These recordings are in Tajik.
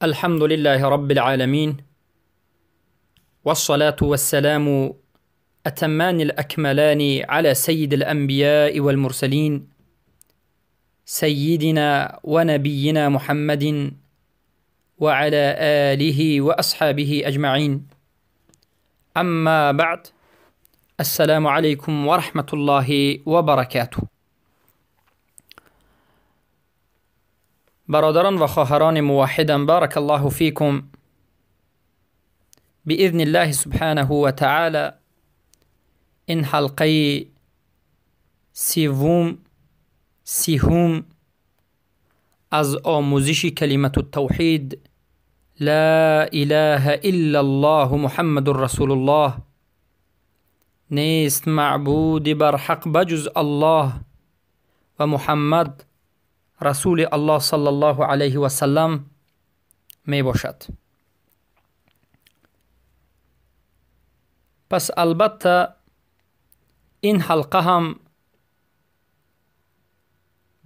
الحمد لله رب العالمين، والصلاة والسلام أتمان الأكملان على سيد الأنبياء والمرسلين، سيدنا ونبينا محمد وعلى آله وأصحابه أجمعين. أما بعد، السلام عليكم ورحمة الله وبركاته. برادران و خواهران موحدان، بارك الله فيكم. بإذن الله سبحانه وتعالى این حلقه سی‌هم از آموزش کلمة التوحید لا اله الا الله محمد رسول الله، نیست معبود بر حق بجز الله و محمد رسول الله صلی الله علیه و سلم می باشد. پس البته این حلقه هم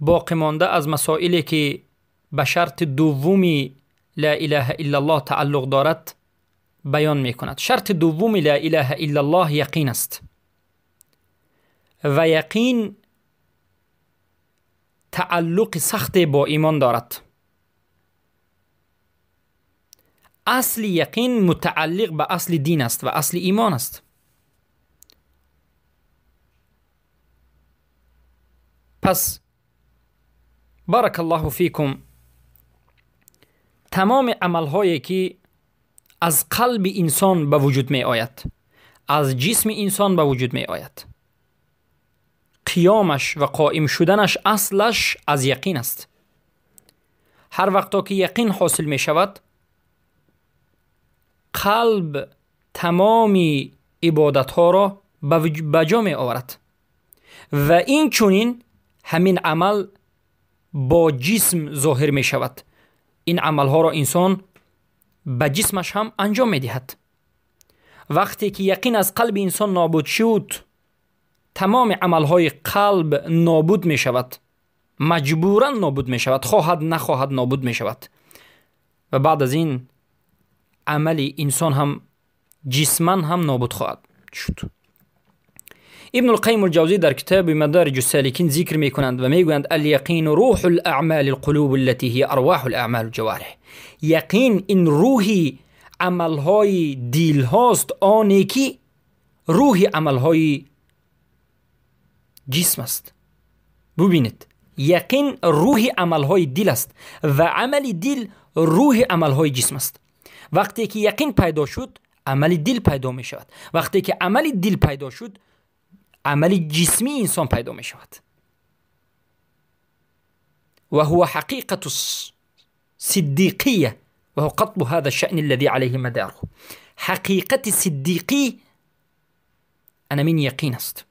باقی مانده از مسائلی که به شرط دومی لا اله الا الله تعلق دارد بیان می کند. شرط دوم لا اله الا الله یقین است و یقین تعلق سخت با ایمان دارد. اصل یقین متعلق به اصل دین است و اصل ایمان است. پس بارک الله فیکم، تمام عملهایی که از قلب انسان به وجود می آید، از جسم انسان به وجود می آید، قیامش و قائم شدنش اصلش از یقین است. هر وقتا که یقین حاصل می شود، قلب تمام عبادت ها را به جا می آورد و این چنین همین عمل با جسم ظاهر می شود. این عمل ها را انسان به جسمش هم انجام می دهد. وقتی که یقین از قلب انسان نابود شد، تمام عملهای قلب نابود می شود، مجبورا نابود می شود، خواهد نخواهد نابود می شود و بعد از این عمل انسان هم جسما هم نابود خواهد شد. ابن القیم الجوزی در کتاب مدارج السالکین ذکر می کنند و می گویند الیقین روح الاعمال القلوب التي هي ارواح الاعمال الجوارح. یقین این روحی عملهای دل هاست، آنی که روح عملهای جسم است. ببینید، یقین روح عملهای دل است و عمل دل روح عملهای جسم است. وقتی که یقین پیدا شد، عمل دل پیدا می شود. وقتی که عمل دل پیدا شد، عمل جسمی انسان پیدا می شود. و هو حقیقت الصدیقیه و هو قطب هذا الشأن الذي عليه مداره. حقیقت صدیقی انا من یقین است.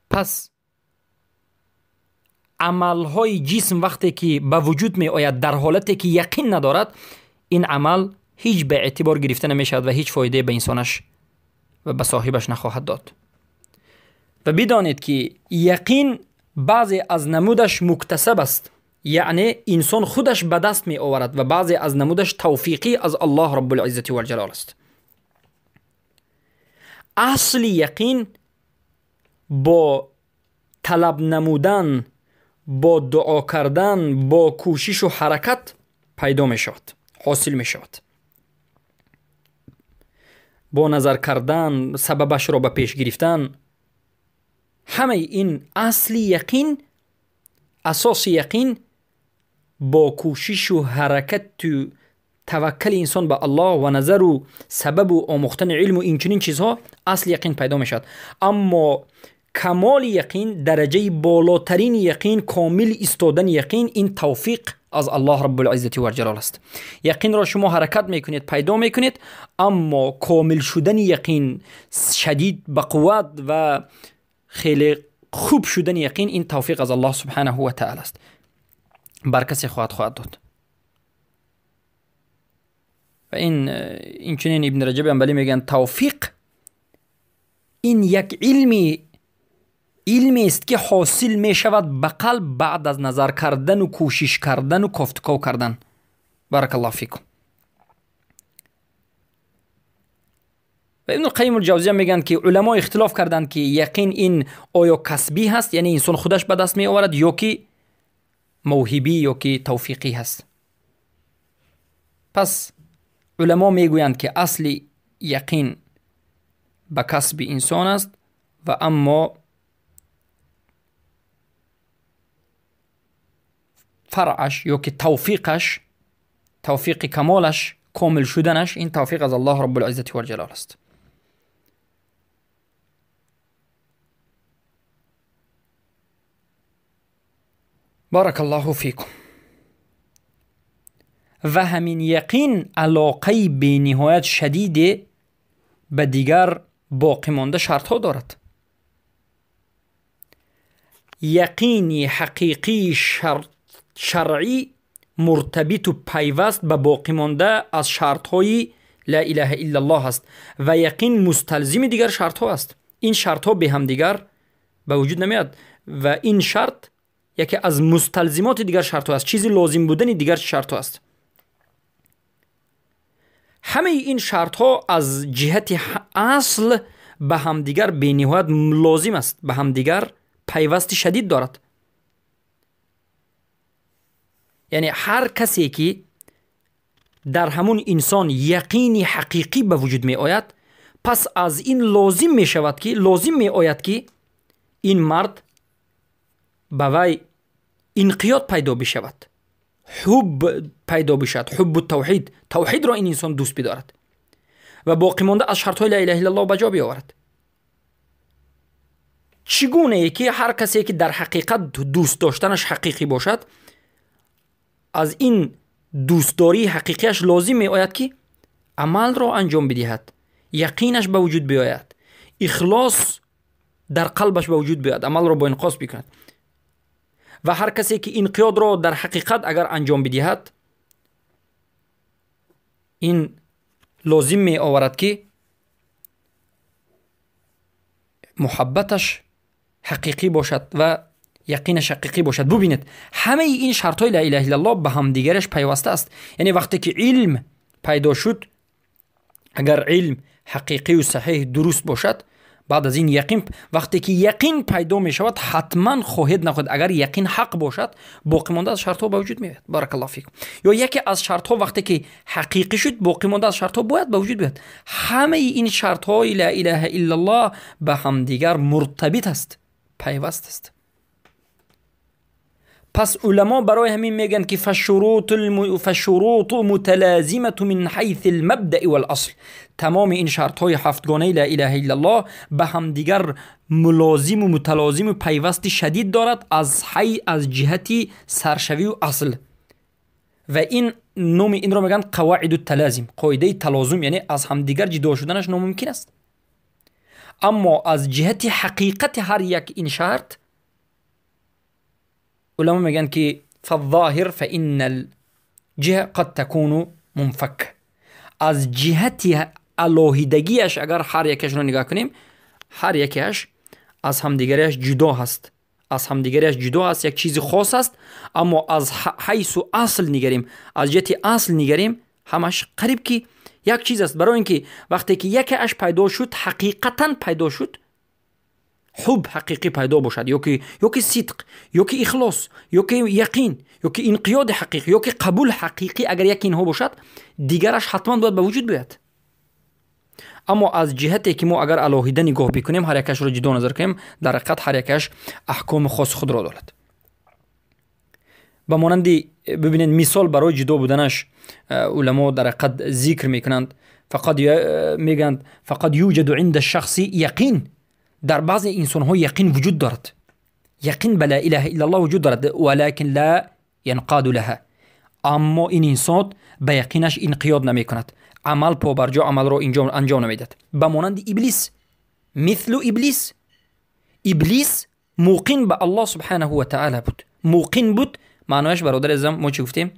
پس عملهای جسم وقتی که به وجود می آید در حالتی که یقین ندارد، این عمل هیچ به اعتبار گرفته نمی شود و هیچ فایده به انسانش و به صاحبش نخواهد داد. و بدانید که یقین بعضی از نمودش مکتسب است، یعنی انسان خودش به دست می آورد و بعضی از نمودش توفیقی از الله رب العزة والجلال است. اصل یقین با طلب نمودن، با دعا کردن، با کوشش و حرکت پیدا می شود، حاصل می شود. با نظر کردن، سببش را به پیش گرفتن، همه این اصل یقین، اساس یقین با کوشش و حرکت و توکل انسان به الله و نظر و سبب و آموختن علم و این چنین چیزها اصل یقین پیدا می شود. اما کمال یقین، درجه بالاترین یقین، کامل ایستادن یقین، این توفیق از الله رب العزة و الجلال است. یقین را شما حرکت میکنید، پیدا میکنید، اما کامل شدن یقین، شدید به قوت و خیلی خوب شدن یقین، این توفیق از الله سبحانه و تعالی است. بر کسی خواهد داد. و این چنین ابن رجب حنبلی میگن توفیق این یک علمی Илмест ки ҳосил мешавад ба қалб баъд аз назар кардану кӯшиш кардану кофтуков кардан. Баракаллоҳу фикум. Ва Ибн Қайим ал-Ҷавзия мегӯянд, ки уламо ихтилоф карданд, ки яқин ин оё касбӣ ҳаст, яъне инсон худаш ба даст меоварад, ё ки мавҳибӣ ё ки тавфиқӣ ҳаст. Пас уламо мегӯянд, ки асли яқин ба касби инсон аст ва аммо фаръаш ё ки тавфиқаш, тавфиқи камолаш, комил шуданаш, ин тавфиқ аз Аллоҳ Раббул-Иззати вал-Ҷалол аст. Баракаллоҳу фикум. Ва ҳамин яқин алоқаи бениҳоят шадиде ба дигар боқӣ монда шартҳо дорад. Яқини ҳақиқии шаръӣ муртабиту пайваст ба боқӣ монда аз шартҳои ла илаҳа иллаллоҳ аст ва яқин мусталзими дигар шартҳо аст. Ин шартҳо бе ҳамдигар ба вуҷуд намеояд ва ин шарт яке аз мусталзимоти дигар шартҳо аст, чизи лозим будани дигар шартҳо аст. Ҳамаи ин шартҳо аз ҷиҳати асл ба ҳамдигар бениҳоят лозим аст, ба ҳамдигар пайвасти шадид дорад. Яъне ҳар касе ки дар ҳамун инсон яқини ҳақиқӣ ба вуҷуд меояд, пас аз ин лозим мешавад ки, лозим меояд ки ин мард ба вай инқиёд пайдо бишавад, ҳуб пайдо бишавад, ҳуббу тавҳид, тавҳидро ин инсон дӯст бидорад ва боқӣ монда аз шартҳои ла илаҳа иллаллоҳ ба ҷо биёварад. Чӣ гунае ки ҳар касе ки дар ҳақиқат дӯст доштанаш ҳақиқӣ бошад, аз ин дӯстдории ҳақиқияш лозим меояд ки амалро анҷом бидиҳад, яқинаш ба вуҷуд биёяд, ихлос дар қалбаш ба вуҷуд биёяд, амалро бо инқос бикунад. Ва ҳар касе ки инқиёдро дар ҳақиқат агар анҷом бидиҳад, ин лозим меоварад ки муҳаббаташ ҳақиқӣ бошад ва яқинаш ҳақиқӣ бошад. Бубинед, ҳамаи ин шартҳои ла илаҳа иллаллоҳ ба ҳамдигараш пайваста аст. Яъне вақте ки илм пайдо шуд, агар илм ҳақиқию саҳеҳ дуруст бошад, баъд аз ин яқин, вақте ки яқин пайдо мешавад, ҳатман хоҳед нахоҳед, агар яқин ҳақ бошад, боқӣ монда аз шартҳо ба вуҷуд меояд. Баракаллоҳу фикум. Ё яке аз шартҳо вақте ки ҳақиқӣ шуд, боқӣ монда аз шартҳо бояд ба вуҷуд биёяд. Ҳамаи ин шартҳои ла илаҳа иллаллоҳ ба ҳамдигар муртабит аст, пайваст аст. Пас уламо барои ҳамин мегӯянд ки фашуруту муталазимату мин ҳайси алмабдаи валасл. Тамоми ин шартҳои ҳафтгонаи ла илаҳа иллаллоҳ ба ҳамдигар мулозиму муталозиму пайвасти шадид дорад аз ҷиҳати саршавию асл. Ва ин номи инро мегӯянд қаваиду талазим, қоидаи талозум, яъне аз ҳамдигар ҷудо шуданаш номумкин аст. Аммо аз ҷиҳати ҳақиқати ҳар як ин шарт уламо мегӯянд ки фалзоҳир фаинна алҷиҳа қад такуну мунфак. Аз ҷиҳати алоҳидагиаш агар ҳар якеашро нигоҳ кунем, ҳар якеаш аз ҳамдигариаш ҷудо ҳаст, аз ҳамдигариаш ҷудо аст, як чизи хос аст. Аммо аз ҳайсу асл нигарем, аз ҷиҳати асл нигарем, ҳамаш қариб ки як чиз аст. Барои ин ки вақте ки якеаш пайдо шуд, ҳақиқатан пайдо шуд, ҳуб ҳақиқӣ пайдо бошад, ё ки сидқ, ё ки ихлос, ё ки яқин, ё ки инқиёди ҳақиқӣ, ё ки қабул ҳақиқӣ, агар яке инҳо бошад, дигараш ҳатман бояд ба вуҷуд биёяд. Аммо аз ҷиҳате ки мо агар алоҳида нигоҳ бикунем, ҳар якашро ҷудо назар кунем, дар ҳақиқат ҳар якаш аҳкоми хоси худро дорад. Ба монанди бибинед, мисол барои ҷудо буданаш уламо дар ҳақиқат зикр мекунанд, фақат мегӯянд фақат юҷаду инда шахси яқин. Дар баъзе инсонҳо яқин вуҷуд дорад, яқин ба ла илаҳа иллаллоҳ вуҷуд дорад, валакин ла янқаду лаҳа. Аммо ин инсон ба яқинаш инқиёд намекунад, амал побарҷо амалро анҷом намедиҳад. Ба монанди иблис, мислу иблис. Иблис муқин ба Аллоҳ субҳанаҳу ва таъала буд. Муқин буд маънояш, бародари азизам, мо чӣ гуфтем?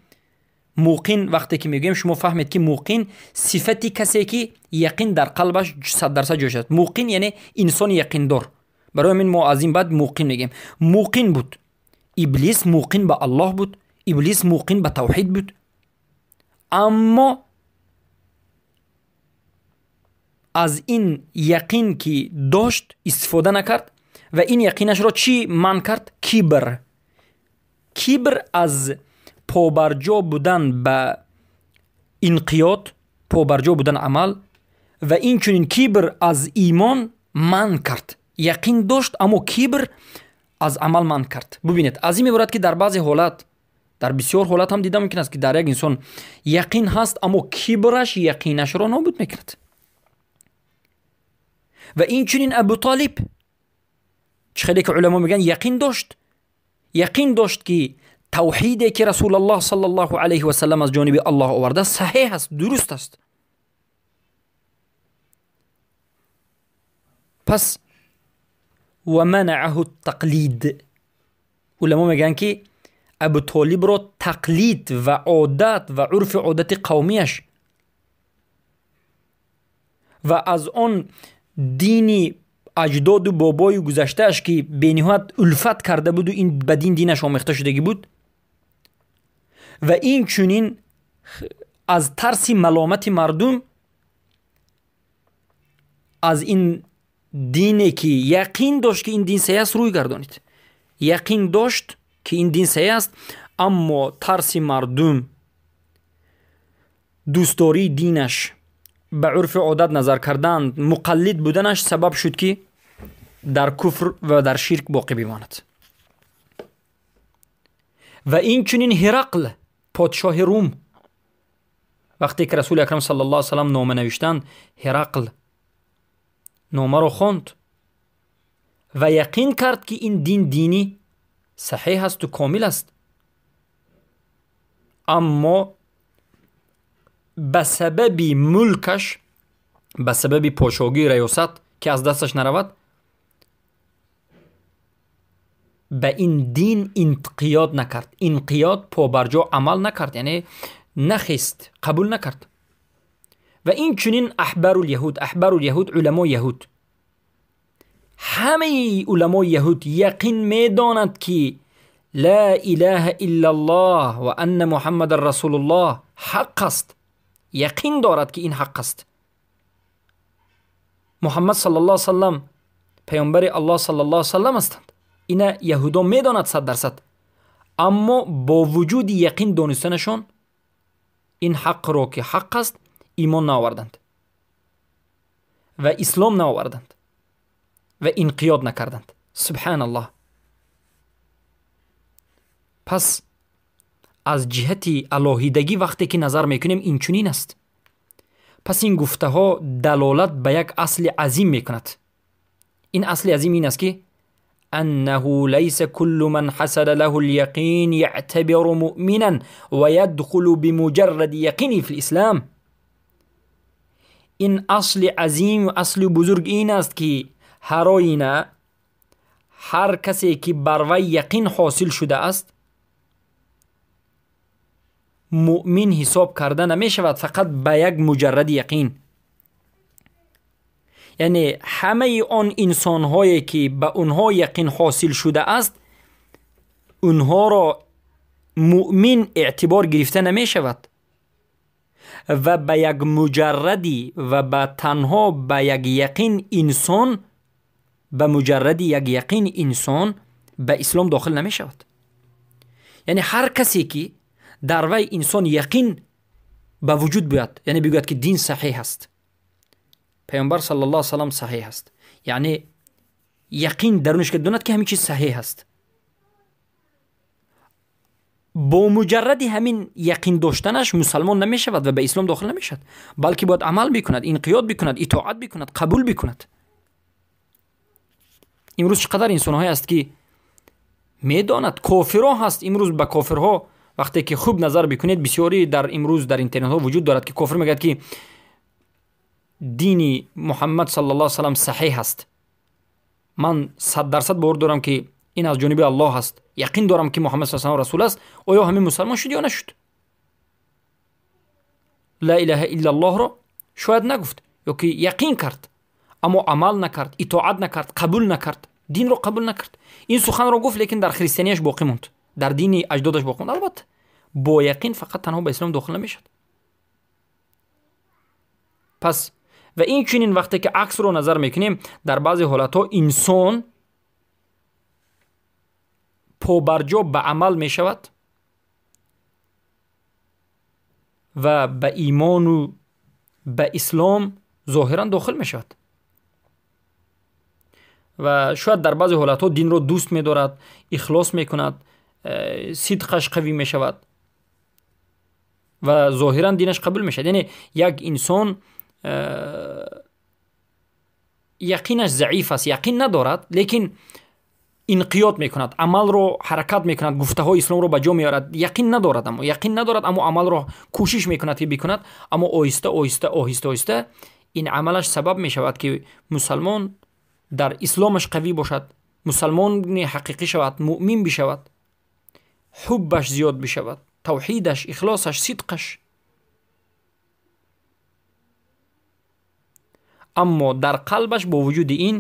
Муқин вақте ки мегӯем, шумо фаҳмед ки муқин сифати касе ки яқин дар қалбаш 100% ҷой шудааст. Муқин яъне инсони яқиндор. Барои ҳамин мо аз ин баъд муқин мегӯем. Муқин буд. Иблис муқин ба Аллоҳ буд, Иблис муқин ба тавҳид буд, аммо аз ин яқин ки дошт истифода накард ва ин яқинашро чӣ манъ кард? Кибр. Кибр аз побарҷо будан ба инқиёд, побарҷо будан амал ва инчунин кибр аз имон манъ кард. Яқин дошт, аммо кибр аз амал манъ кард. Бубинед, аз ин меборад, ки дар баъзе ҳолат, дар бисёр ҳолат ҳам дида мумкин аст, ки дар як инсон яқин ҳаст, аммо кибраш яқинашро нобуд мекунад. Ва инчунин Абу Толиб, чӣ хеле ки уламо мегӯянд, яқин дошт, яқин дошт, ки тавҳиде ки Расулаллоҳ саллаллоҳу алайҳи васаллам аз ҷониби Аллоҳ оварда саҳеҳ аст, дуруст аст. Пас ва манаъаҳу тақлид. Уламо мегӯянд, ки Абу Толибро тақлид ва одат ва урфи одати қавмияш ва аз он дини аҷдоду бобою гузаштааш, ки бениҳоят улфат карда буду ин ба дин динаш омехта шудагӣ буд, ва инчунин аз тарси маломати мардум аз ин дине ки яқин дошт, ки ин дин саҳеҳ аст, рӯй гардонид. Яқин дошт, ки ин дин саҳеҳ аст, аммо тарси мардум, дӯстдории динаш, ба урфи одат назар кардан, муқаллид буданаш сабаб шуд, ки дар куфр ва дар ширк боқӣ бимонад. Ва инчунин Ҳирақл, подшоҳи Рум, вақте ки Расули Акрам саллаллоҳу алайҳи васаллам нома навиштанд, Ҳирақл номаро хонд ва яқин кард, ки ин дин дини саҳеҳ асту комил аст, аммо ба сабаби мулкаш, ба сабаби подшоҳии раёсат, ки аз дасташ наравад, ба ин дин инқиёд накард. Инқиёд, побарҷо амал накард, яъне нахест, қабул накард. Ва инчунин аҳбарул яҳуд. Аҳбарул яҳуд, уламои яҳуд, ҳамаи уламои яҳуд яқин медонад, ки ла илаҳа иллаллоҳ ва анна Муҳаммадан расулуллоҳ ҳақ аст. Яқин дорад, ки ин ҳақ аст, Муҳаммад саллаллоҳу алайҳи васаллам паёмбари Аллоҳ саллаллоҳу алайҳи васаллам ҳастанд. Ина яҳудон медонад 100%, аммо бо вуҷуди яқин донистанашон ин ҳақро, ки ҳақ аст, имон наоварданд ва ислом наоварданд ва инқиёд накарданд. Субҳаналлоҳ. Пас аз ҷиҳати алоҳидагӣ вақте ки назар мекунем, инчунин аст. Пас ин гуфтаҳо далолат ба як асли азим мекунад. Ин асли азим ин аст, ки أنه ليس كل من حصل له اليقين يعتبر مؤمنا ويدخل بمجرد يقينه في الإسلام. ин асли азим, асли бузург ин аст, ки ҳар оина ҳар касе ки бар вай яқин ҳосил шудааст, муъмин ҳисоб карда намешавад фақат ба як муҷарради яқин. Яъне ҳамаи он инсонҳое, ки ба онҳо яқин ҳосил шудааст, онҳоро муъмин эътибор гирифта намешавад ва ба як муҷарради ва ба танҳо ба як яқин инсон, ба муҷарради як яқин инсон ба ислом дохил намешавад. Яъне ҳар касе ки дар вай инсон яқин ба вуҷуд биёяд, яъне бигӯяд, ки дин саҳеҳ аст, паёмбар саллаллоҳу алайҳи васаллам саҳеҳ аст, яъне яқин дарунаш ки донад, ки ҳамин чиз саҳеҳ аст, бо муҷарради ҳамин яқин доштанаш мусалмон намешавад ва ба ислом дохил намешавад, балки бояд амал бикунад, инқиёд бикунад, итоат бикунад, қабул бикунад. Имрӯз чӣ қадар инсонҳое аст, ки медонад, кофирҳо ҳаст. Имрӯз ба кофирҳо вақте ки хуб назар бикунед, бисёре дар имрӯз дар интернетҳо вуҷуд дорад, ки кофир мегӯяд, ки дини Муҳаммад саллаллоҳу алайҳи васаллам саҳеҳ аст, ман 100% бовар дорам, ки ин аз ҷониби Аллоҳ аст, яқин дорам, ки Муҳаммад саллаллоҳу алайҳи васаллам расул аст. Оё ҳамин мусалмон шуд ё нашуд? Ла илаҳа иллаллоҳро шояд нагуфт ё ки яқин кард, аммо амал накард, итоат накард, қабул накард. Динро қабул накард. Ин суханро гуфт, лекин дар христианияш боқӣ монд, дар дини аҷдодаш боқӣ монд. Албатта бо яқин фақат танҳо ба ислом дохил намешавад. Пас ва инчунин вақте ки аксро назар мекунем, дар баъзе ҳолатҳо инсон побарҷо ба амал мешавад ва ба имону ба ислом зоҳиран дохил мешавад ва шояд дар баъзе ҳолатҳо динро дӯст медорад, ихлос мекунад, сидқаш қавӣ мешавад ва зоҳиран динаш қабул мешавад. Яъне як инсон яқинаш заиф аст, яқин надорад, лекин инқиёд мекунад, амалро ҳаракат мекунад, гуфтаҳои исломро ба ҷо меорад. Яқин надорад, аммо яқин надорад, аммо амалро кӯшиш мекунад ки бикунад, аммо оҳиста оҳиста оҳиста оҳиста ин амалаш сабаб мешавад ки мусалмон дар исломаш қавӣ бошад, мусалмони ҳақиқӣ шавад, муъмин бишавад, ҳуббаш зиёд бишавад, тавҳидаш, ихлосаш, сидқаш. Аммо дар қалбаш бо вуҷуди ин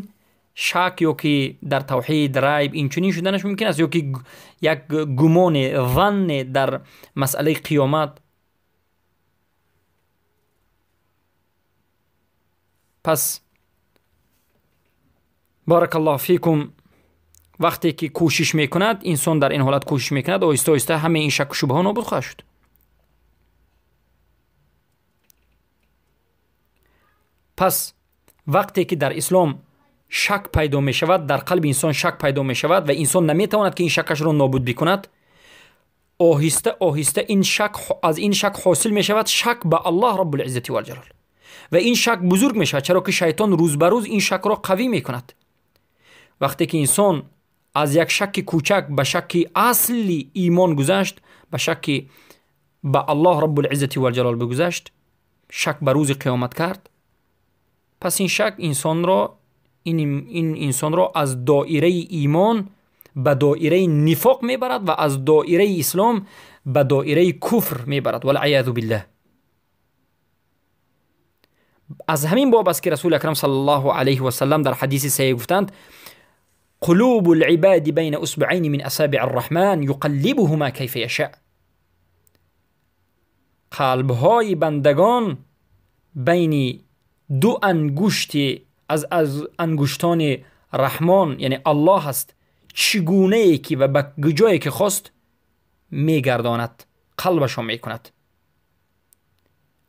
шак ё ки дар тавҳид райб инчунин шуданаш мумкин аст, ё ки як гумоне, занне дар масъалаи қиёмат. Пас баракаллоҳу фикум, вақте ки кӯшиш мекунад инсон, дар ин ҳолат кӯшиш мекунад, оҳиста оҳиста ҳамаи ин шакку шубҳаҳо нобуд хоҳад шуд. Пас вақте ки дар ислом шак пайдо мешавад, дар қалби инсон шак пайдо мешавад ва инсон наметавонад ки ин шакашро нобуд бикунад, оҳиста оҳиста ин шак, аз ин шак ҳосил мешавад шак ба Аллоҳ Раббул-Иззати вал-Ҷалол ва ин шак бузург мешавад, чаро ки шайтон рӯз ба рӯз ин шакро қавӣ мекунад. Вақте ки инсон аз як шаки кӯчак ба шаки асли имон гузашт, ба шаки ба Аллоҳ Раббул-Иззати вал-Ҷалол бигузашт, шак ба рӯзи қиёмат кард, пас ин шак инсонро ин инсонро аз доираи имон ба доираи нифоқ мебарад ва аз доираи ислом ба доираи куфр мебарад. Валъиязу биллаҳ. Аз ҳамин боб аст ки Расули Акрам саллаллоҳу алайҳи васаллам дар ҳадиси саҳеҳ гуфтанд: قلوب العباد بين أصبعين من أصابع الرحمن يقلبهما كيف يشاء. قلبهای بندگان بین دو انگشت از انگشتان رحمان، یعنی الله است، چگونه که و به جایی که خواست میگرداند، قلبشان میکند.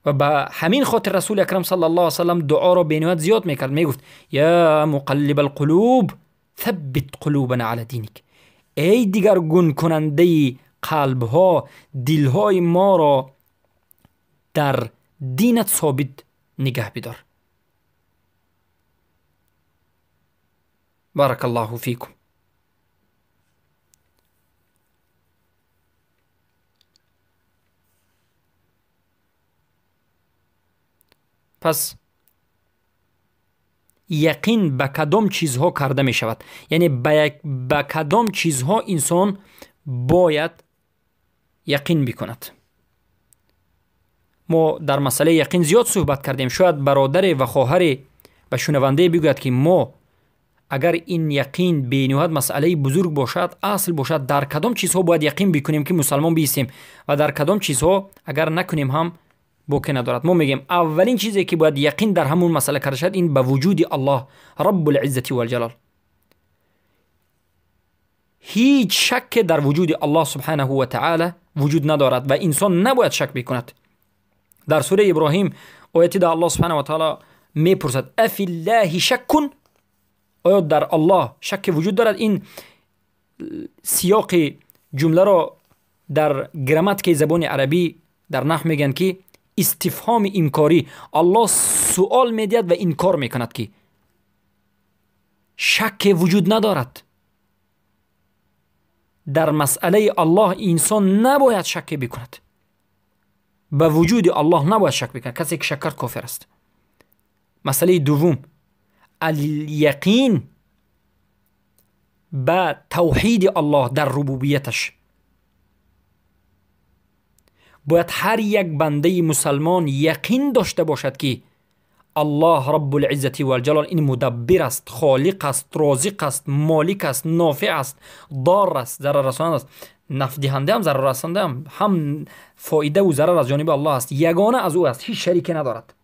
و به همین خاطر رسول اکرم صلی الله علیه و سلم دعا را بینهایت زیاد میکرد، میگفت یا مقلب القلوب ثبت قلوبنا علی دینک. ای دیگرگون کننده قلبها، دلهای ما را در دینت ثابت نگه بدار. بارک الله فیکم. پس یقین به کدام چیزها کرده می شود؟ یعنی به کدام چیزها انسان باید یقین بکند؟ ما در مسئله یقین زیاد صحبت کردیم. شاید برادر و خواهر و شنونده بگوید که ما اگر این یقین بینهایت مسئله بزرگ باشد، اصل باشد، در کدام چیزها باید یقین بکنیم که مسلمان بیستیم و در کدام چیزها اگر نکنیم هم боке надорад. Мо мегӯем аввалин чизе ки бояд яқин дар ҳамон масъала карда шавад, ин ба вуҷуди Аллоҳ Раббул-Иззати вал-Ҷалол. Ҳеҷ шакке дар вуҷуди Аллоҳ субҳанаҳу ва таъала вуҷуд надорад ва инсон набояд шак бикунад. Дар сураи Иброҳим ояти да Аллоҳ субҳанаҳу ва таъала мепурсад: афиллаҳи шаккун, оё дар Аллоҳ шакке вуҷуд дорад? Ин сиёқи ҷумларо дар грамматикаи забони арабӣ дар наҳв мегӯянд ки истифҳоми инкорӣ. Аллоҳ суол медиҳад ва инкор мекунад ки шакке вуҷуд надорад. Дар масъалаи Аллоҳ инсон набояд шакке бикунад. Ба вуҷуди Аллоҳ набояд шак бикунад. Касе ки шак кард кофир аст. Масъалаи дуввум, аlyақин ба тавҳиди Аллоҳ дар рубубияташ. Бояд ҳар як бандаи мусалмон яқин дошта бошад ки Аллоҳ Раббул-Иззати вал-Ҷалол ин мудаббир аст, холиқ аст, розиқ аст, молик аст, нофеъ аст, дор аст, зараррасон аст, нафдиҳанда ҳам, зараррасонда ҳам, ҳам фоидаву зарар аз ҷониби Аллоҳ аст, ягона аз ӯ аст, ҳеҷ шарике надорад.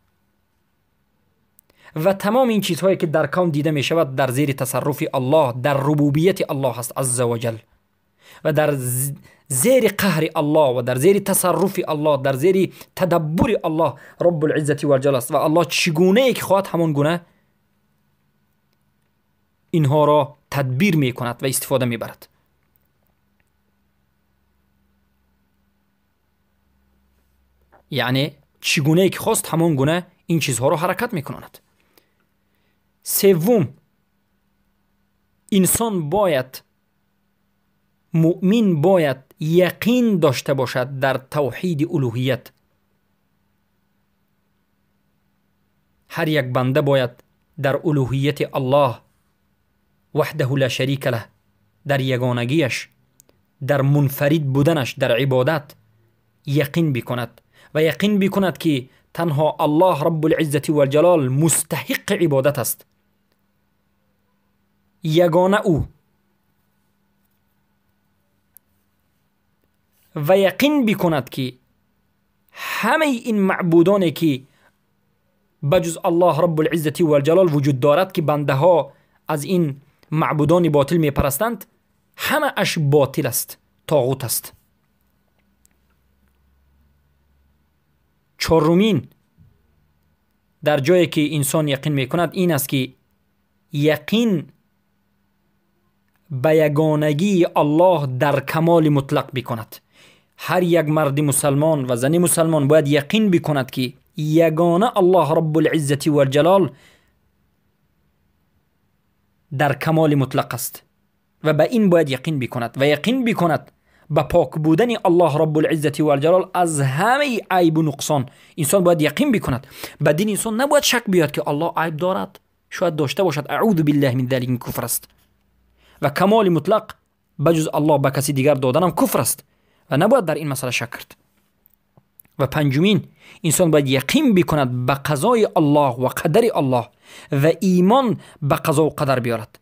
Ва тамоми ин чизҳое ки дар кавн дида мешавад, дар зери тасарруфи Аллоҳ, дар рубубияти Аллоҳ аст азза ва ҷал, ва дар зери қаҳри Аллоҳ ва дар зери тасарруфи Аллоҳ, дар зери тадаббури Аллоҳ Раббул-Иззати вал-Ҷалол аст. Ва Аллоҳ чӣ гунае ки хоҳад, ҳамон гуна инҳоро тадбир мекунад ва истифода мебарад. Яъне чӣ гунае ки хост, ҳамон гуна ин чизҳоро ҳаракат мекунад. Севум, инсон бояд, муъмин бояд яқин дошта бошад дар тавҳиди улуҳият. Ҳар як банда бояд дар улуҳияти Аллоҳ ваҳдаҳу ла шарика лаҳ, дар ягонагиаш, дар мунфарид буданаш дар ибодат яқин бикунад ва яқин бикунад ки танҳо Аллоҳ Раббул-Иззати вал-Ҷалол мустаҳиқи ибодат аст, ягона ӯ. Ва яқин бикунад ки ҳамаи ин маъбудоне ки ба ҷуз Аллоҳ Раббул-Иззати вал-Ҷалол вуҷуд дорад, ки бандаҳо аз ин маъбудони ботил мепарастанд, ҳамааш ботил аст, тоғут аст. Чорумин дар ҷое ки инсон яқин мекунад ин аст ки яқин ба ягонагии Аллоҳ дар камоли мутлақ бикунад. Ҳар як марди мусалмон ва зани мусалмон бояд яқин бикунад ки ягона Аллоҳ Раббул-Иззати вал-Ҷалол дар камоли мутлақ аст ва ба ин бояд яқин бикунад ва яқин бикунад ба пок будани Аллоҳ Раббул-Иззати вал-Ҷалол аз ҳамаи айбу нуқсон. Инсон бояд яқин бикунад. Ба дини инсон набояд шак биёяд ки Аллоҳ айб дорад, шояд дошта бошад. Аъузу биллаҳи мин залик, ин куфр аст. Ва камоли мутлақ ба ҷуз Аллоҳ ба каси дигар доданам куфр аст ва набояд дар ин масъала шак кард. Ва панҷумин, инсон бояд яқин бикунад ба қазои Аллоҳ ва қадари Аллоҳ ва имон ба қазову қадар биёрад.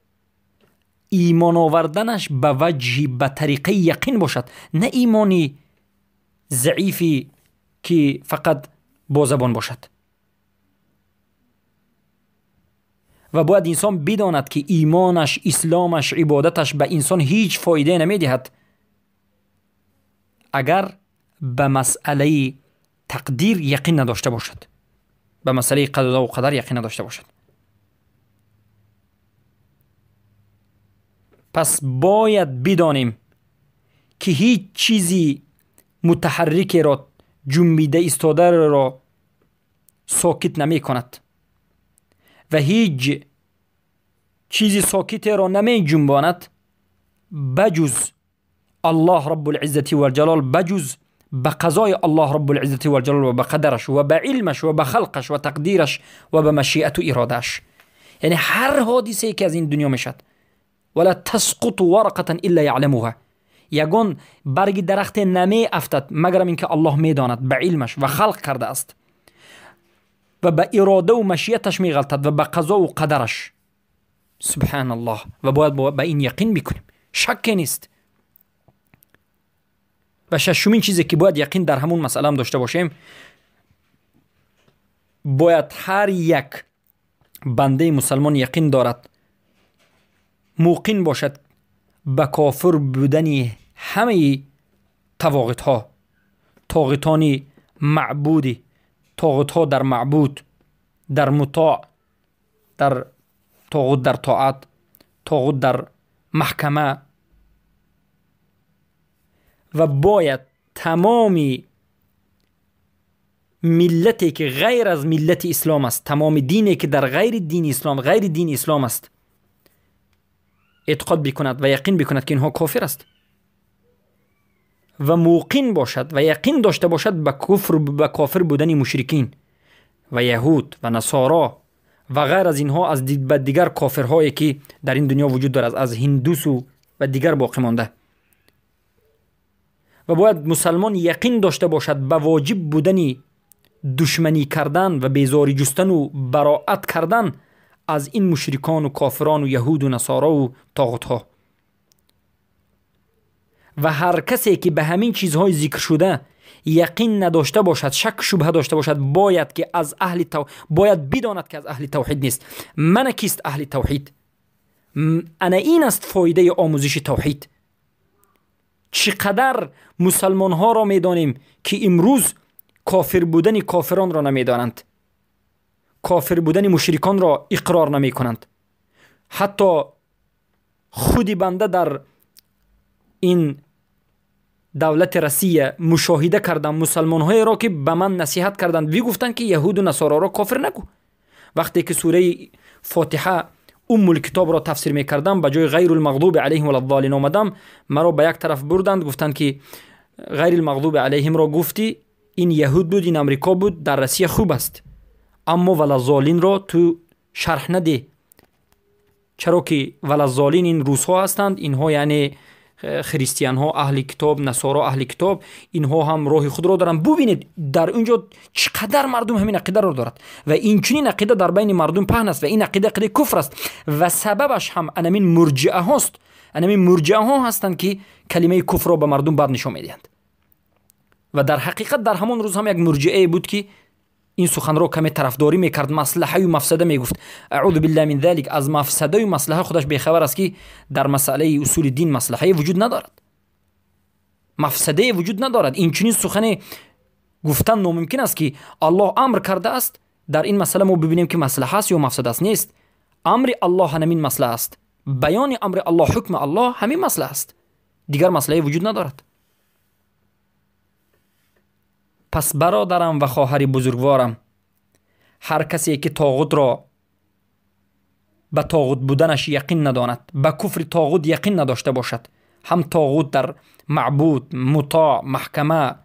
Имон оварданаш ба ваҷҳи, ба тариқаи яқин бошад, на имони заифи ки фақат бо забон бошад. Ва бояд инсон бидонад ки имонаш, исломаш, ибодаташ ба инсон ҳеҷ фоидае намедиҳад агар ба масъалаи тақдир яқин надошта бошад, ба масъалаи қазову қадар яқин надошта бошад. Пас бояд бидонем ки ҳеҷ чизи мутаҳаррикеро, ҷунбида истодаро сокит намекунад ва ҳеҷ чизи сокитеро намеҷунбонад ба ҷуз Аллоҳ Раббул-Иззати вал-Ҷалол, ба ҷуз ба қазои Аллоҳ Раббул-Иззати вал-Ҷалол ва ба қадараш ва ба илмаш ва ба халқаш ва тақдираш ва ба машиату иродааш. Яъне ҳар ҳодисае ки аз ин дунё мешавад, вала тасқуту варақатан илла яъламуҳа, ягон барги дарахте намеафтад магарам ин ки Аллоҳ медонад ба илмаш ва халқ кардааст ва ба иродаву машияташ меғалтад ва ба қазову қадараш. Субҳаналлоҳ. Ва бояд ба ин яқин бикунем, шакке нест. Ва шашумин чизе ки бояд яқин дар ҳамун масъалаам дошта бошем, бояд ҳар як бандаи мусалмон яқин дорад, муқин бошад ба кофир будани ҳамаи тавоғитҳо, тоғитони маъбуди, тоғутҳо дар маъбуд, дар мутоъ, дар тоғут дар тоат, тоғут дар маҳкама. Ва бояд тамоми миллате ки ғайр аз миллати ислом аст, тамоми дине ки дар ғайри дини ислом, ғайри дини ислом аст, эътиқод бикунад ва яқин бикунад ки инҳо кофир аст ва муқин бошад ва яқин дошта бошад ба куфр, ба кофир будани мушрикин ва яҳуд ва насоро ва ғайр аз инҳо аз ба дигар кофирҳое ки дар ин дунё вуҷуд дорад, аз ҳиндусу ва дигар боқӣ монда. Ва бояд мусалмон яқин дошта бошад ба воҷиб будани душманӣ кардан ва безорӣ ҷустану бароат кардан аз ин мушрикону кофирону яҳуду насорову тоғутҳо. Ва ҳар касе ки ба ҳамин чизҳои зикршуда яқин надошта бошад, шак шубҳа дошта бошад, бояд ки аз аҳли бояд бидонад ки аз аҳли тавҳид нест. Мана кист аҳли тавҳид? Ана ин аст фоидаи омӯзиши тавҳид. Чӣ қадар мусалмонҳоро медонем, ки имрӯз кофир будани кофиронро намедонанд, кофир будани мушриконро иқрор намекунанд. Ҳатто худи банда дар ин давлати Россия мушоҳида кардам мусалмонҳоеро, ки ба ман насиҳат карданд, бигуфтанд, ки яҳуду насороро кофир нагӯ. Вақте ки сураи Фотиҳа Уммулкитобро тафсир мекардам, ба ҷои ғайрулмағдуби алайҳим валаззолин омадам, маро ба як тараф бурданд, гуфтанд, ки ғайрилмағдуби алайҳимро гуфтӣ, ин яҳуд буд, ин амрико буд, дар Россия хуб аст, аммо валаззолинро ту шарҳ надеҳ, чаро ки валаззолин ин русҳо ҳастанд, инҳо яъне христианҳо аҳли китоб, насоро аҳли китоб, инҳо ҳам роҳи худро доранд. Бубинед, дар он ҷо чӣ қадар мардум ҳамин ақидаро дорад ва инчунин ақида дар байни мардум паҳн аст ва ин ақида ақидаи куфр аст ва сабабаш ҳам анамин мурҷиаҳост. Анамин мурҷиаҳо ҳастанд, ки калимаи куфрро ба мардум бад нишон медиҳанд. Ва дар ҳақиқат дар ҳамон рӯз ҳам як мурҷиае буд, ки ин суханро каме тарафдорӣ мекард, маслаҳаю мафсада мегуфт. Аъузу биллаҳи мин залик. Аз мафсадаю маслаҳа худаш бехабар аст, ки дар масъалаи усули дин маслаҳае вуҷуд надорад, мафсадае вуҷуд надорад. Инчунин сухане гуфтан номумкин аст, ки Аллоҳ амр кардааст. Дар ин масъала мо бибинем, ки маслаҳа аст ё мафсада аст. Нест. Амри Аллоҳ ҳамин маслаҳа аст, баёни амри Аллоҳ, ҳукми Аллоҳ ҳамин маслаҳа аст, дигар маслаҳае вуҷуд надорад. Пас бародарам ва хоҳари бузургворам, ҳар касе ки тоғутро ба тоғут буданаш яқин надонад, ба куфри тоғут яқин надошта бошад, ҳам тоғут дар маъбуд, мутоъ, маҳкама,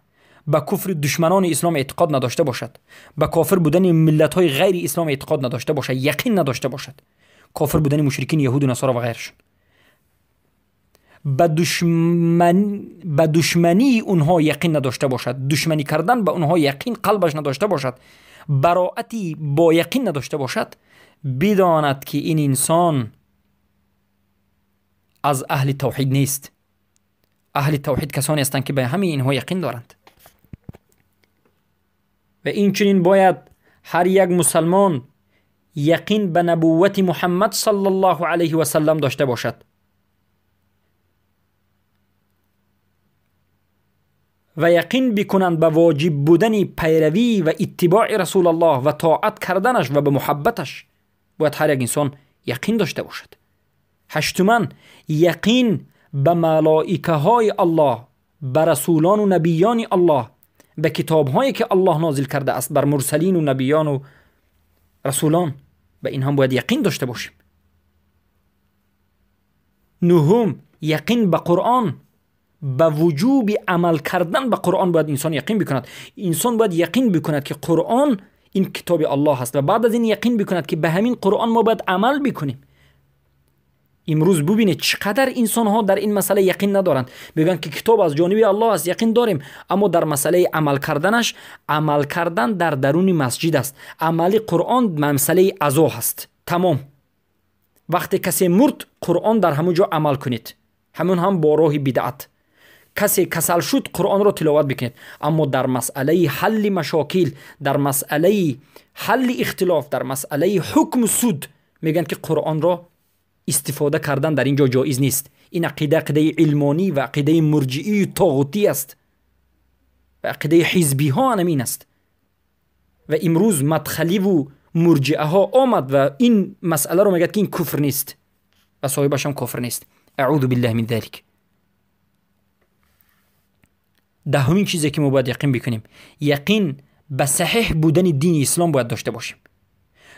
ба куфри душманони ислом эътиқод надошта бошад, ба кофир будани миллатҳои ғайри ислом эътиқод надошта бошад, яқин надошта бошад, кофир будани мушрикин, яҳуду насоро ва ғайрашон, ба душмании онҳо яқин надошта бошад, душманӣ кардан ба онҳо яқин қалбаш надошта бошад, бароати бо яқин надошта бошад, бидонад, ки ин инсон аз аҳли тавҳид нест. Аҳли тавҳид касоне ҳастанд, ки ба ҳамаи инҳо яқин доранд. Ва инчунин бояд ҳар як мусалмон яқин ба набуввати Муҳаммад саллаллоҳу алайҳи васаллам дошта бошад ва яқин бикунанд ба воҷиб будани пайравӣ ва иттибои Расулаллоҳ ва тоат карданаш ва ба муҳаббаташ. Бояд ҳар як инсон яқин дошта бошад. Ҳаштуман, яқин ба малоикаҳои Аллоҳ, ба расулону набиёни Аллоҳ, ба китобҳое ки Аллоҳ нозил кардааст бар мурсалину набиёну расулон, ба ин ҳам бояд яқин дошта бошем. Нуҳум, яқин ба Қуръон, ба вуҷуби амал кардан ба Қуръон бояд инсон яқин бикунад. Инсон бояд яқин бикунад, ки Қуръон ин китоби Аллоҳ аст ва баъд аз ин яқин бикунад, ки ба ҳамин Қуръон мо бояд амал бикунем. Имрӯз бубинед, чӣ қадар инсонҳо дар ин масъала яқин надоранд. Мегӯянд, ки китоб аз ҷониби Аллоҳ аст, яқин дорем, аммо дар масъалаи амал карданаш, амал кардан дар даруни масҷид аст, амали Қуръон масъалаи азо ҳаст, тамом. Вақте касе мурд, Қуръон дар ҳамон ҷо амал кунед, ҳамон ҳам бо роҳи бидъат. Касе касал шуд, Қуръонро тиловат бикунед, аммо дар масъалаи ҳалли машокил, дар масъалаи ҳалли ихтилоф, дар масъалаи ҳукму суд мегӯянд, ки Қуръонро истифода кардан дар ин ҷо ҷоиз нест. Ин ақида ақидаи илмонӣ ва ақидаи мурҷиию тоғутӣ аст ва ақидаи ҳизбиҳо ҳамин аст. Ва имрӯз мадхаливу мурҷиаҳо омад ва ин масъаларо мегӯяд, ки ин куфр нест ва соҳибаш ҳам кофир нест. Аъузу биллаҳи мин залик. Даҳумин чизе ки мо бояд яқин бикунем, яқин ба саҳеҳ будани дини ислом бояд дошта бошем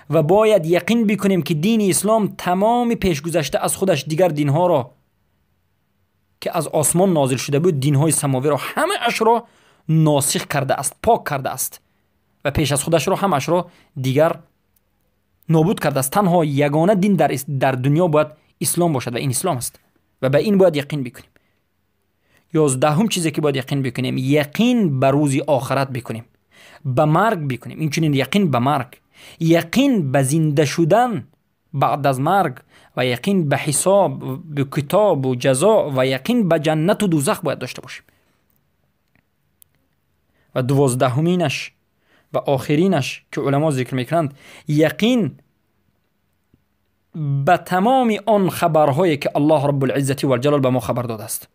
ва бояд яқин бикунем, ки дини ислом тамоми пешгузашта аз худаш дигар динҳоро, ки аз осмон нозил шуда буд, динҳои самовиро ҳамаашро носих кардааст, пок кардааст ва пеш аз худашро ҳамаашро дигар нобуд кардааст. Танҳо ягона дин дар дунё бояд ислом бошад ва ин ислом аст ва ба ин бояд яқин бикунем. 11-ум чизе ки бояд яқин бикунем, яқин ба рӯзи охират бикунем. ба марг бикунем. Инчунин яқин ба марг, яқин ба зинда шудан баъд аз марг ва яқин ба ҳисоб, ба китобу ҷазо ва яқин ба ҷаннату дӯзах бояд дошта бошем. Ва 12уминаш ва охиринаш ки уламо зикр мекунанд, яқин ба тамоми он хабарҳое ки Аллоҳ Раббулиззати валҷалол ба мо хабар додааст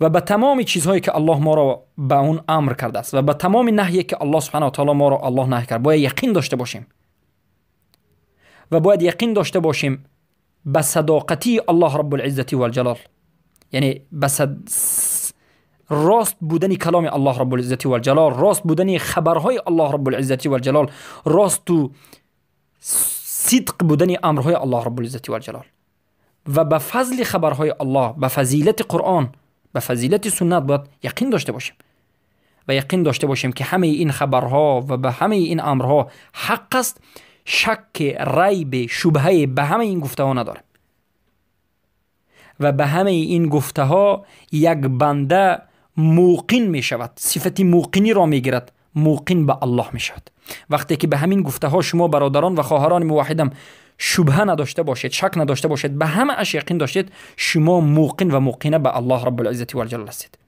ва ба тамоми чизҳое ки Аллоҳ моро ба он амр кардааст ва ба тамоми наҳие ки Аллоҳ субҳанаҳу ва таъоло моро Аллоҳ наҳй кард, бояд яқин дошта бошем. Ва бояд яқин дошта бошем ба садоқати Аллоҳ Раббулиззати валҷалол, яъне ба рост будани каломи Аллоҳ Раббулиззати валҷалол, рост будани хабарҳои Аллоҳ Раббулиззати валҷалол, росту сидқ будани амрҳои Аллоҳ Раббулиззати валҷалол ва ба фазли хабарҳои Аллоҳ, ба фазилати Қуръон, ба фазилати суннат бояд яқин дошта бошем. Ва яқин дошта бошем ки ҳамаи ин хабарҳо ва ба ҳамаи ин амрҳо ҳақ аст, шак, райб, шубҳае ба ҳамаи ин гуфтаҳо надорем ва ба ҳамаи ин гуфтаҳо як банда муқин мешавад, сифати муқиниро мегирад, муқин ба Аллоҳ мешавад. Вақте ки ба ҳамин гуфтаҳо шумо бародарон ва хоҳарони муваҳҳидам шубҳа надошта бошед, шак надошта бошед, ба ҳамааш яқин доштед, шумо муқин ва муқина ба Аллоҳ Раббулиззати валҷалол ҳастед.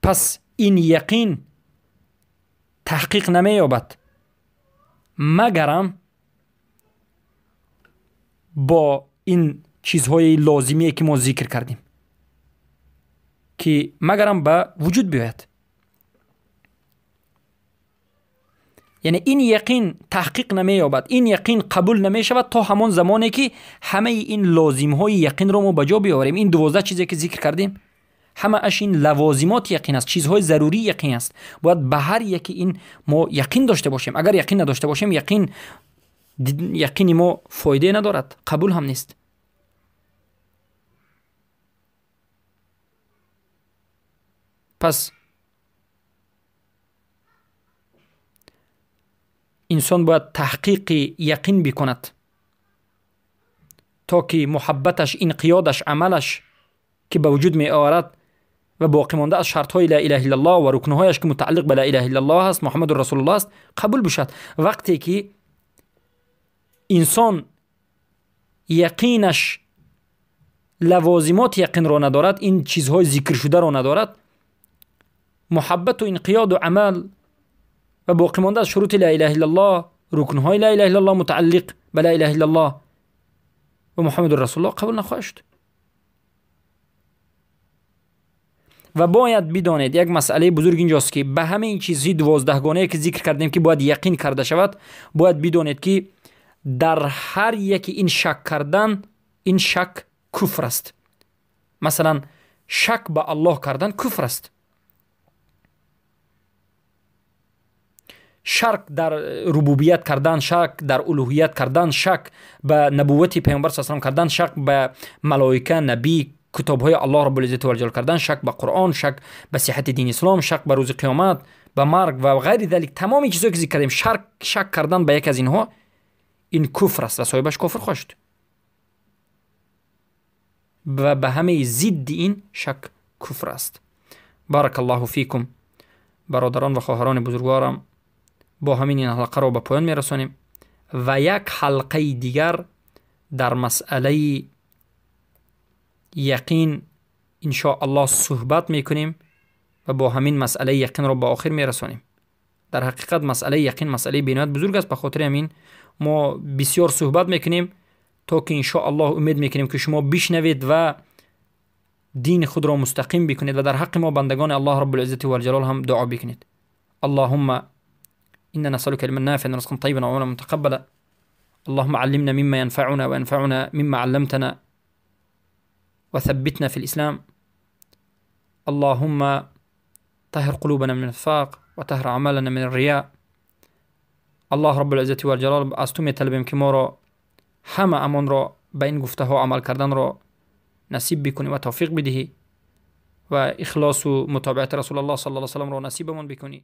Пас ин яқин таҳқиқ намеёбад магарам бо ин чизҳои лозимие ки мо зикр кардем, ки магарам ба вуҷуд биёяд. Яъне ин яқин таҳқиқ намеёбад, ин яқин қабул намешавад то ҳамон замоне ки ҳамаи ин лозимҳои яқинро мо ба ҷо биёварем. Ин 12 чизе ки зикр кардем ҳамааш ин лавозимоти яқин аст, чизҳои зарурии яқин аст. Бояд ба ҳар яки ин мо яқин дошта бошем. Агар яқин надошта бошем, яқини мо фоидае надорад, қабул ҳам нест. Пас инсон бояд таҳқиқи яқин бикунад то ки муҳаббаташ, инқиёдаш, амалаш ки ба вуҷуд меоварад ва боқӣ монда аз шартҳои ла илаҳа иллаллоҳ ва рукнҳояш ки мутааллиқ ба ла илаҳа иллаллоҳ аст, Муҳаммадур расулуллоҳ аст, қабул бишавад. Вақте ки инсон яқинаш лавозимоти яқинро надорад, ин чизҳои зикршударо надорад, муҳаббату инқиёду амал ва боқӣ монда аз шурути ла илаҳа иллаллоҳ, рукнҳои ла илаҳа иллаллоҳ мутааллиқ ба ла илаҳа иллаллоҳ ва Муҳаммадур расулуллоҳ қабул нахоҳад шуд. Ва бояд бидонед як масъалаи бузург инҷост ки ба ҳамаи ин чизҳои 12гонае ки зикр кардем ки бояд яқин карда шавад, бояд бидонед ки дар ҳар яки ин шак кардан, ин шак куфр аст. Масалан, шак ба Аллоҳ кардан куфр аст. Шак дар рубубият кардан, шак дар улуҳият кардан, шак ба набуввати Паёмбар саллаллоҳу алайҳи васаллам кардан, шак ба малоика, набӣ, китобҳои Аллоҳ Раббулиззати валҷалол кардан, шак ба Қуръон, шак ба сиҳати дини ислом, шак ба рӯзи қиёмат, ба марг ва ғайри залик, тамоми чизҳое ки зикр кардем, шак кардан ба яке аз инҳо ин куфр аст ва соҳибаш кофир хоҳад шуд. Ва ба ҳамаи зидди ин шак куфр аст. Баракаллоҳу фикум. Бародарон ва хоҳарони бузургворам, бо ҳамин ин ҳалқаро ба поён мерасонем ва як ҳалқаи дигар дар масъалаи яқин иншоаллоҳ суҳбат мекунем ва бо ҳамин масъалаи яқинро ба охир мерасонем. Дар ҳақиқат масъалаи яқин масъалаи бениҳоят бузург аст. Ба хотири ҳамин мо бисёр суҳбат мекунем то ки иншоаллоҳ умед мекунем ки шумо бишнавед ва дини худро мустақим бикунед ва дар ҳаққи мо бандагони Аллоҳ Раббулиззати валҷалол ҳам дуо бикунед. Аллоҳумма إنا نسألك علما نافعا ورزقا طيبا وعملا متقبلا. اللهم علمنا مما ينفعنا وينفعنا مما علمتنا وثبتنا في الإسلام. اللهم طهر قلوبنا من النفاق وطهر أعمالنا من الرياء. الله رب العزة والجلال از تو میطلبیم که ما را همه امان را به این گفته ها عمل کردن را نصیب بکنی و توفیق بدهی و اخلاص و متابعت رسول الله صلی الله علیه و سلم را نصیبمان بکنی.